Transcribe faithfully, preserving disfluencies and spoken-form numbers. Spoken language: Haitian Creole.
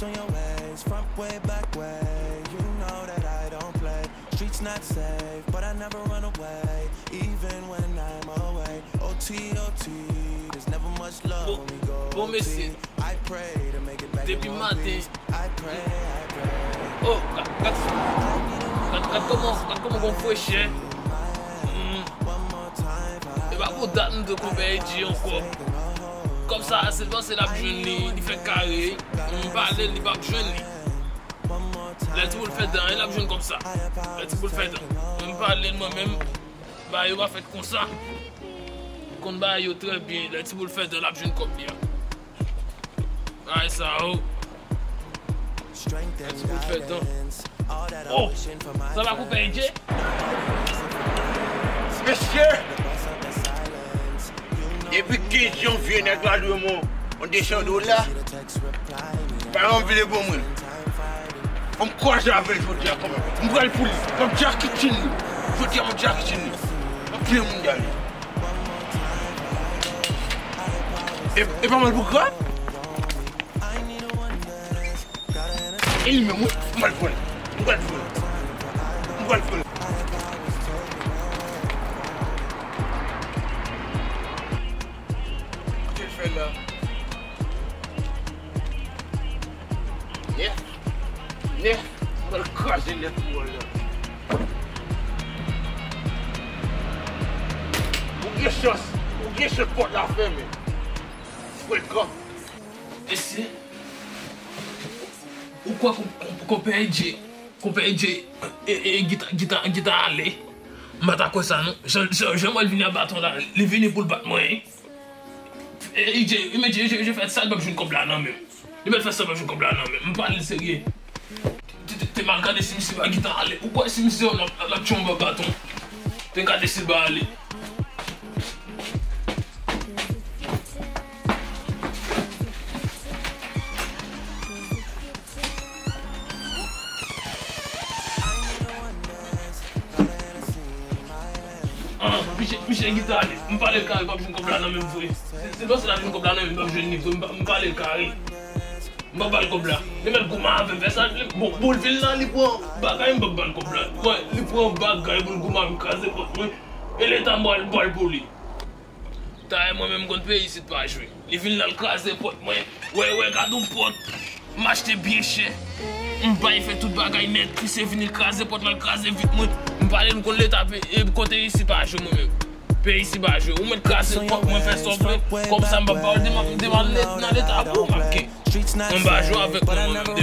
on your ways, front way, back way. You know that I don't play. Streets not safe, but I never run away, even when I'm away. O T, O T, there's never much love when we go Bon, mesye, depi maten. Oh, gad, gad, gad, gad kòman, gad kòman gon frechè. Mm. E pa pou dat m te konpè Edji ankò. Kòb sa, se l panse l ap jwenn li, li fè kare. M pale l, li p ap jwenn li. Lè ti boul fè dan, l ap jwenn kòb sa. Lè ti boul fè dan. M pale l mwen menm, bagay yo pa fèt konsa. M konn bagay yo trè byen. Lè ti boul fè dan, l ap jwenn kòb li a. Ay sa, oh. Lè ti boul fè dan. Oh, sa pa konpè Edji? Mesye! Depi kenz janvye, nèg la dwe mwen yon de san dola. Pa yon vle bon mwen. Fò m kwaze avè l jodi a kanmenm. M pral pou li. M ap Jackie Chan li. Jodi a m ap Jackie Chan li. M ap touye moun dèyè li. E, e pa mal pou gra? E li menm, wi. M pral pran l. M pral pran l. M pral pran l. Kote l fè la? Nèf. Nèf. M pral kraze nèf pou ou la. Ou gen chans. Ou gen chans pòt la fèmen. Frekan. Mesye, ou kwè kon-, kon-, konpè Edji, konpè Edji, e, e, e, gita, gita, gita ale? M pa ta kwè sa, non. Jan, jan, jan m wè l vini a baton la, li vini pou l bat mwen, wi. E, Edji, li mèt, Edji, Edji fè sa, li p ap jwenn kòb la nan men m. Li mèt fè sa, li p ap jwenn kòb la nan men m. M pale l serye. Te, te, te mal gade si misye pa gentan ale. Ou kwè si misye yon nòt, l ap tchonbo baton? Te gade si l pa ale. Ah, misye, misye gentan ale. M pale l kare, l p ap jwenn kòb la nan men m vre. Si, si l panse l ap jwenn kòb la nan men m, l p ap jwenn li vre. M pa, m pale l kare. M pa ba l kòb la. Li mèt goumen avè m, fè sa l vle. Bon, pou l vin la, li pran bagay, m p ap ba l kòb la. Li pran, li pran bagay pou l goumen avè m, kraze pòt mwen. E leta m pral, pral pou li. Tayè mwen menm konn peyi isit pa jwe. Li vin la, l kraze pòt mwen. Wè, wè, gad yon pòt. M achte byen chè. M bay fè tout bagay nèt. Misye vini, l kraze pòt la, l kraze vit mwen. M pale, m konn leta pe-, e kote isit pa jwe mwen menm. Peyi isit pa jwe. Ou mèt kraze pòt mwen, fè sa w vle. Kòb sa m p ap ba w, demen, demen nan leta pou w, m ap gen. Mwen pa jwe avèk mwen, mwen menm.